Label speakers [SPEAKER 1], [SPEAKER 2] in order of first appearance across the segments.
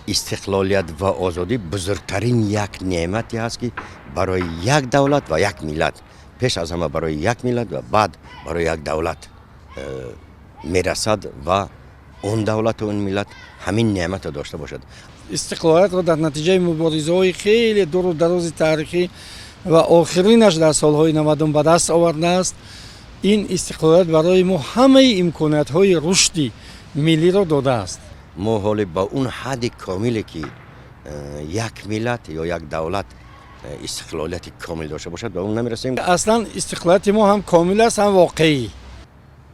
[SPEAKER 1] Истиқлолият ва озодӣ бузургтарин як неъмате ҳаст, ки барои як давлат ва як миллат, пеш аз ҳама барои як миллат ва баъд барои як давлат мерасад ва он давлату он миллат ҳамин неъматро дошта бошад.
[SPEAKER 2] Истиқлолиятро дар натиҷаи муборизаҳои хеле дуру дарози таърихӣ ва охиринаш дар солҳои 90-ум ба даст овардааст. Ин истиқлолият барои мо ҳамаи имкониятҳои рушди миллиро додааст.
[SPEAKER 1] Мо ҳоле ба он ҳадди комиле, ки як миллат ё як давлат истиқлолияти комил дошта бошад, ба он намерасем.
[SPEAKER 2] Аслан истиқлолияти мо ҳам комил аст, ҳам воқеӣ.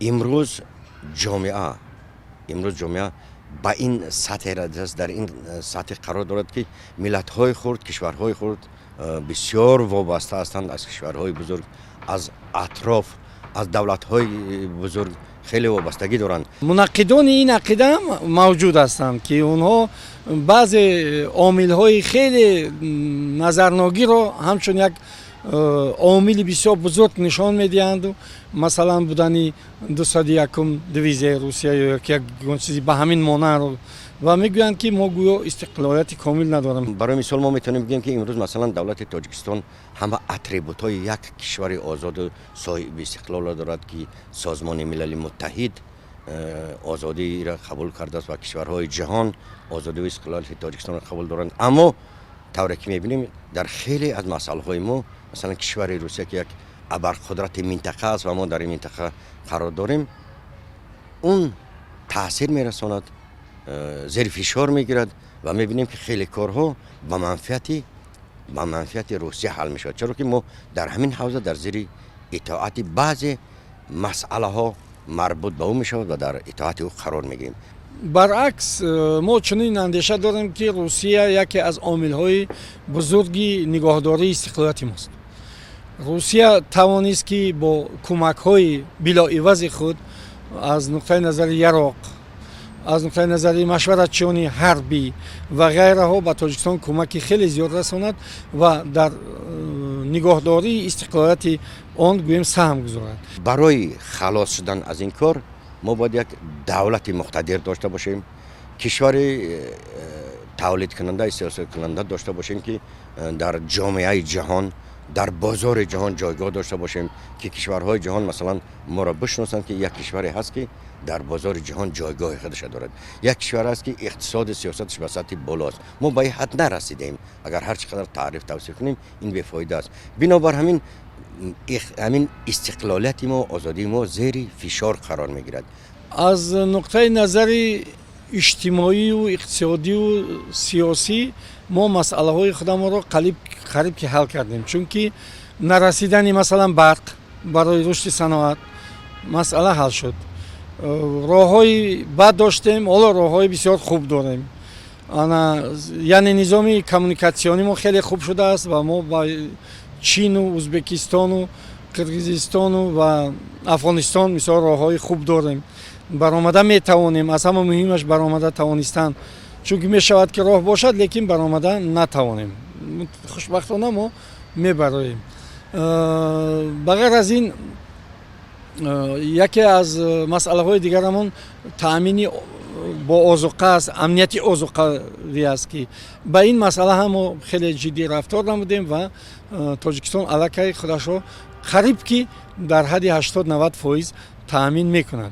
[SPEAKER 1] Имрӯз ҷомеа ба ин сатҳе расидааст, дар ин сатҳе қарор дорад, ки миллатҳои хурд, кишварҳои хурд бисёр вобаста ҳастанд аз кишварҳои бузург, аз атроф, аз давлатҳои бузург хеле вобастагӣ доранд.
[SPEAKER 2] Мунаққидони ин ақида ҳам мавҷуд ҳастанд, ки онҳо баъзе омилҳои хеле назарногиро ҳамчун як омили бисёр бузург нишон медиҳанду, масалан, будани 201-ум дивизияи Русия ё ягон чизи ба ҳамин монандро, ва мегӯянд, ки мо гӯё истиқлолияти комил надорем.
[SPEAKER 1] Барои мисол, мо метавонем бигӯем, ки имрӯз, масалан, давлати Тоҷикистон ҳама атрибутҳои як кишвари озоду соҳиби истиқлолро дорад, ки Созмони Милали Муттаҳид озодиро қабул кардааст ва кишварҳои ҷаҳон озодию истиқлолияти Тоҷикистонро қабул доранд. Аммо тавре ки мебинем, дар хеле аз масъалаҳои мо, масалан, кишвари Русия, ки як абарқудрати минтақа аст ва мо дар ин минтақа қарор дорем, он таъсир мерасонад, зери фишор мегирад ва мебинем, ки хеле корҳо ба манфиати Русия ҳал мешавад, чаро ки мо дар ҳамин ҳавза дар зери итоати баъзе масъалаҳо марбут ба ӯ мешавад ва дар итоати ӯ қарор мегирем.
[SPEAKER 2] Баръакс, мо чунин андеша дорем, ки Русия яке аз омилҳои бузурги нигоҳдории истиқлолияти мост. Русия тавонист, ки бо кӯмакҳои билоивази худ аз нуқтаи назари яроқ, аз нуқтаи назари машваратчиёни ҳарбӣ ва ғайраҳо ба Тоҷикистон кӯмаки хеле зиёд расонад ва дар нигоҳдории истиқлолияти он, гӯем, саҳм гузорад.
[SPEAKER 1] Барои халос шудан аз ин кор мо бояд як давлати муқтадир дошта бошем, кишвари тавлидкунанда, истеҳсолкунанда дошта бошем, ки дар ҷомеаи ҷаҳон, дар бозори ҷаҳон ҷойгоҳ дошта бошем, ки кишварҳои ҷаҳон, масалан, моро бишносанд, ки як кишваре ҳаст, ки дар бозори ҷаҳон ҷойгоҳи худашро дорад, як кишвар аст, ки иқтисоди сиёсаташ ба сатҳи болост. Мо ба ин ҳад нарасидем. Агар ҳар чӣ қадар таъриф, тавсиф кунем, ин бефоида аст. Бинобар ҳамин истиқлолияти мо, озодии мо зери фишор қарор мегирад.
[SPEAKER 2] Аз нуқтаи назари иҷтимоию иқтисодию сиёсӣ мо масъалаҳои худамонро қариб ки ҳал кардем, чунки нарасидани, масалан, барқ барои рушди саноат масъала ҳал шуд. Роҳҳои бад доштем, ҳоло роҳҳои бисёр хуб дорем. Ана, яъне низоми коммуникатсионӣ мо хеле хуб шудааст ва мо ба Чину Узбекистону Қирғизистону ва Афғонистон, мисол, роҳҳои хуб дорем, баромада метавонем. Аз ҳама муҳимаш баромада тавонистан, чунки мешавад, ки роҳ бошад, лекин баромада натавонем. Хушбахтона, мо мебароем. Ба ғайр аз ин, яке аз масъалаҳои дигарамон таъмини бо озуқа аст, амнияти озуқавӣ аст, ки ба ин масъала ҳам мо хеле ҷиддӣ рафтор намудем ва Тоҷикистон аллакай худашро қариб ки дар ҳадди 80-90% таъмин мекунад.